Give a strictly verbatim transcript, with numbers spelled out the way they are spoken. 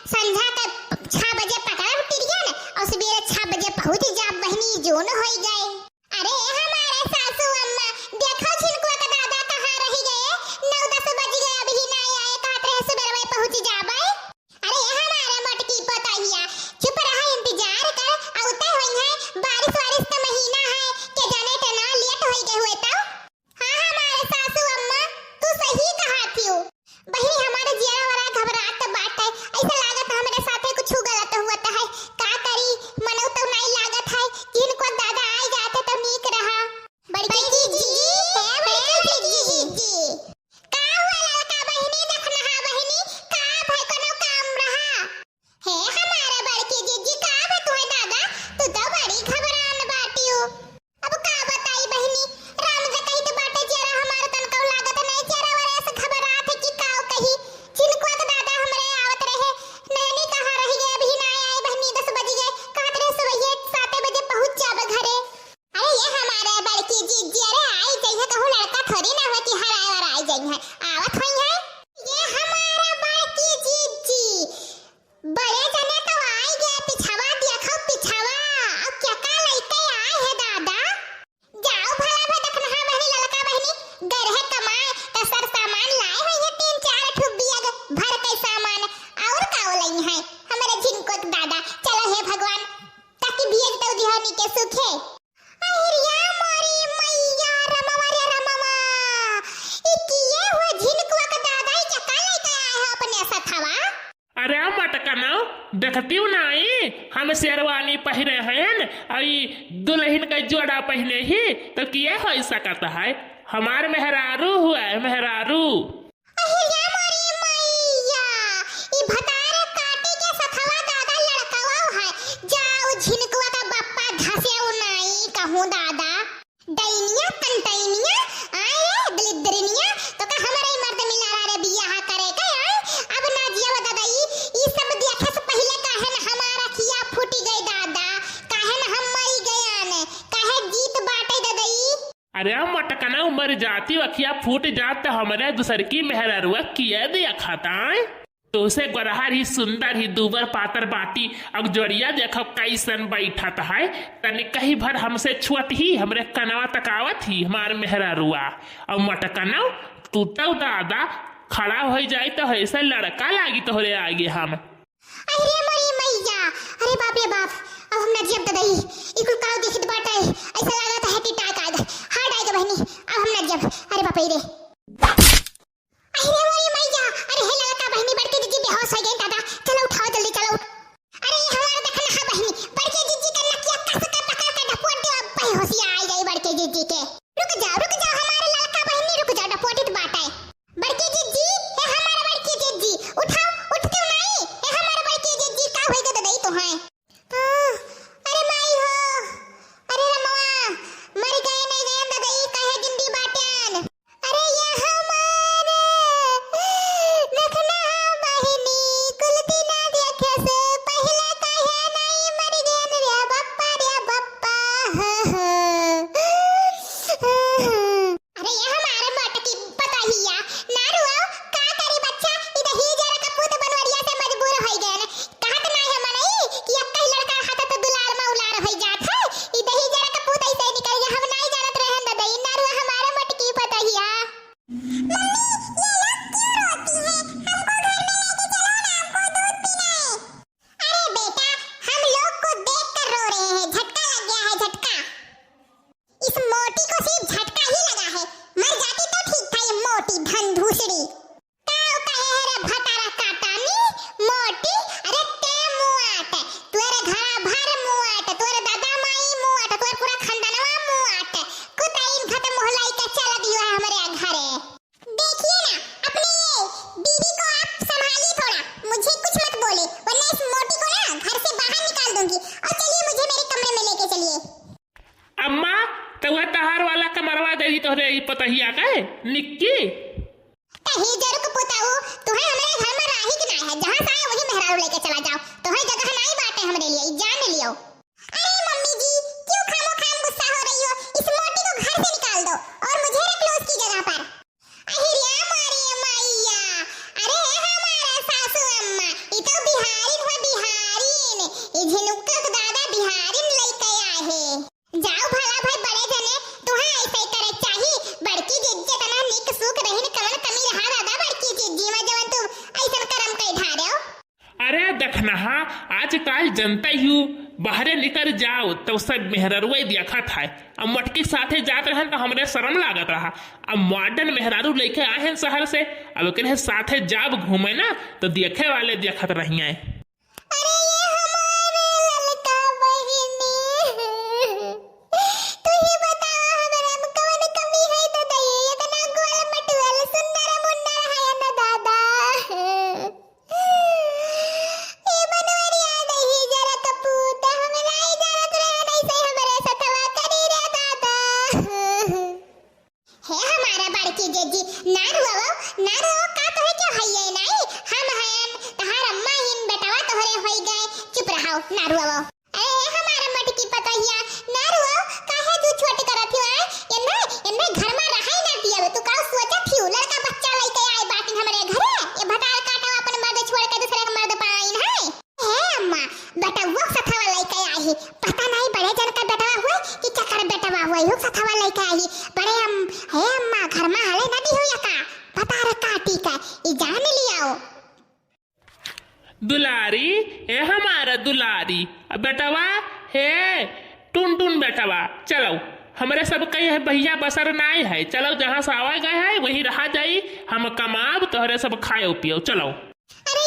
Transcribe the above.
संझा के छह बजे पकड़ब ट्रेन और सबेरे छह बजे पहुँच जाब बहिनी, जौन होई गए। अरे हमारे सासू अम्मा, देखो झिनकुआ का दादा कहाँ रहि गए, नौ दस बजि गए, अबहीं नाहीं आए, कहत रहे सबेरवे पहुँच जाबे। अरे हमारे मोटकी पतोहिया, चुप रहा, इंतजार कर, अउते होइहैं, बारिश वारिश का महीना है, के जाने इतना लेट होई गए हुए तो। हाँ, हमारे सासू अम्मा, तू सही कहत हिउ। बहिनी, हमारे जियरा वरा घबरात बाटे, ऐसा लागत हमरे साथे कुछ गलत हुअत है। का करी, मनो तो नाहीं लागत है, झिनकुआ दादा आइ जाते तो नीक रहा। बड़की जिज्जी, हे बड़की जिज्जी। का हुआ ललका बहिनी, दखनहा बहिनी, का भय, कोनो काम रहा? हे हमारे बड़की जिज्जी, का भय तुहे दादा, तू तो बड़ी घबरान बाटिउ। अब का बताई बहिनी, राम जे कहित बाटे, जियरा हमार तनकउ लागत नाहीं, जियरा वरा से घबरात है कि काउ कही। झिनकुआ के दादा हमरे आवत रहे, नैनी कहाँ रहि गए, अबहीं नाहीं आए बहिनी, दस बजि गए, कहत रहे सुबहिये साते बजे पहुँच जाबे घरे। अरे ये हमारे बड़की जिज्जी, अरे आइ जइहैं, कहूँ लड़का थोड़ी ना हुए कि हराए और आइ जइहैं, आवत होइहैं। ये हमारे बड़की जिज्जी, बड़े जने तो आइ गए, पिछवा देखो पिछवा, अब केका लइके आए हैं दादा। जाओ भला भे दखनहा बहिनी, ललका बहिनी, गए रहे कमाए, त सर सामान लाए होइहैं, तीन चार ठो बैग भर के सामान, और का लइहैं हमरे झिनकुआ के दादा। चलो हे भगवान, ताकि भेज दो दिहानी के सुखे। अहिरिया मोरी मैया रमवा रे रमवा, ई किए हुए झिनकुआ का दादा, ई केका लइके आए हैं अपने सथवा? अरे मटकनउ, देखतिउ नाहीं, हम शेरवानी पहिरे हयन, अउ ई दुलहिन क जोड़ा पहिने ही, तो किए होइ सकत है? हमार मेहरारू हुए, मेहरारू। अहिया मोरी मैया, ई भतार काटी के सथवा दादा लड़कवा है, जाउ झिनकुआ का बप्पा धसेउ नाहीं कहूँ दादा। डैनिया, कंटैनिया, आए रे दलिद्रनिया, तोका हमरे मर्द मिला रहा रे बियाह करे के, आए? अब ना जियब ददई, ई सब देखे से पहिले काहे न हमार अखिया फूटी गए दादा, काहे न हम मरी गयान, काहे जीत बाटे ददई? अरे मटकनउ, मर जाती अखिया फूट जात त हमरे दूसर की मेहररुआ किए देखत आए? तोसे गोरहर ही सुंदर ही दूबर पातर बाटी, अब जोड़िया देखो कइसन बैठत है, तनिकही भर हमसे छुअत ही, हमरे कनवा तक आवत ही हमार मेहररुआ। अब मटकनउ, तू तो दादा खड़ा होइ जाई तो ऐसे लड़का लागी तोहरे आगे हम। अरे मोरी मैया, अरे बाप रे बाप, अब हम ना जियब ददई, ई कुल काव देखत बाटे, ऐसा लागत है कि टाक आग, हार्ट आएगा बहिनी, अब हम ना जियब, अरे बाप रे। अरे मोरी मैया, अरे हे ललका बहिनी, बड़की जिज्जी बेहोश होइ गई दादा, चलो उठाओ जल्दी चलो। अरे ये हमार दखनहा बहिनी, बड़की जिज्जी के नकिया कस के पकड़ के डपोट दे, अब बेहोशिया आइ जाई बड़की जिज्जी के। रुक जाओ, रुक जाओ हमारे ललका बहिनी, रुक जाओ, डपोटित बाटे। बड़की जिज्जी, हे हमार बड़की जिज्जी, उठाओ, उठतिउ नाहीं, हे हमार बड़की जिज्जी, का होइ गए ददई तोहैं? अरे माई हो, अरे रमवा, मर गए नहीं गए ददई, काहे जिंदी बाटेन? अरे ये हमार दखनहा बहिनी, कुल दिना देखे से पहिले काहे नहीं मर गए रे बप्पा, रे बप्पा, हा, हा। अरे ये हमारे मोटकी पतोहिया, ना रुआओ, का करी बच्चा, ई दहिजर का पूत बनवरिया से मजबूर होइ गए। कहत नाहीं है मनई कि एक्कही लड़का रहत तो दुलार में उलार होइ जात है, ई दहिजर का पूत ऐसे निकल गया, हम नाहीं जानत रहेन ददई, ना रुआ हमारे मोटकी पतोहिया। मम्मी, ये लोग क्यों रोती हैं? हमको घर में लेके चलो ना, हमको दूध पीना है। अरे बेटा, हम लोग को देख कर रो रहे हैं, झटका लग गया है, झटका। इस मोटी को सिर्फ झटका ही लगा है, मर जाती तो ठीक था ये मोटी धन धूसड़ी। काव कहे है रे भतारा काटानी मोटी, अरे ते मुआट, तोरे घरा भर मुआट, तोरे दादा माई मुआट, तोरे पूरा खानदानवा मुआट, कुतैन खत्म होलाई के चल दियो है हमरे घरे। देखिए ना, अपने ये बीवी को आप संभालिए थोड़ा, मुझे कुछ मत बोले, वरना इस मोटी को ना घर से बाहर निकाल दूंगी। और चलिए, मुझे मेरे कमरे में लेके चलिए। अम्मा, तउहे तहार वाला कमरवा दे दी तोहरे ई पतोहिया के, निक्की। तही जरुक पुताऊ, तुहे हमरे घर में राही के नाहीं है, जहाँ से आए वही मेहरारू लेके चला जाओ, तोहे जगह नाहीं बाटे हमरे लिए, ई जान लियो। अरे मम्मी जी, क्यों खामोखाम गुस्सा हो रही हो? इस मोटी को घर से निकाल दो और मुझे रख लो उसकी जगह पर। अहिरिया मारी मैया, अरे हमारा सासू अम्मा, ई तो बिहार नहा, आजकाल जनता ही हूँ, बाहरे निकर जाओ तो सब मेहररुए देखत है। अब मटकी साथे जात रहन तो हमरे शर्म लागत रहा। अब मॉडर्न मेहरारू लेके आए हैं शहर से, अब ओकरे साथे जाब घूमे ना तो देखे वाले देखत रहिए। अरे ये हमारे ललका बहिनी, तू ही बतावा हमरा में कवन कमी है तो दई, इतना गोल मटोल सुंदर मुन्नर है ना दादा। ए बनवरिया दही जरा कपूत, हमरा ही जरत रहे नहीं से हमरे सथवा करी रे दादा। हे हमारा बड़की जीजी, ना रुआवो, ना रुआवो, का तोहे क्यों हइये नाई? हम हयन, तहार अम्मा हिन, बेटवा तोहरे होई गए, चुप रहो, ना रुआवो। अरे हे हमारा मटकी पतोहिया, ना रुआवो, काहे तू छोट करत हियो आय? एन्ने, एन्ने घर में रहाई ना दियावे, तू का सोचत हियो? लड़का बच्चा लइके आए बाटिन हमरे घरे, ये भतार काटो अपन मर्द छोड़ के दूसरे के मर्द पाइन है। हे अम्मा, बेटवा सथवा लइके आई, पता नहीं बड़े जन का बेटवा हुए कि केकर बेटवा हुए, हो सथवा लइके आई। बड़े अम, हे अम्मा, घर में हले ना दी हुई का? पता रे काटी का, ई जान लियाओ। दुलारी, ए हमारा दुलारी, बेटवा, हे टुन टुन बेटवा, चलो, हमरे सब कही है भैया बसर नाई है, चलो जहाँ से आवा गए है वही रहा जाई, हम कमाब तोहरे सब खाए पियो, चलो। अरे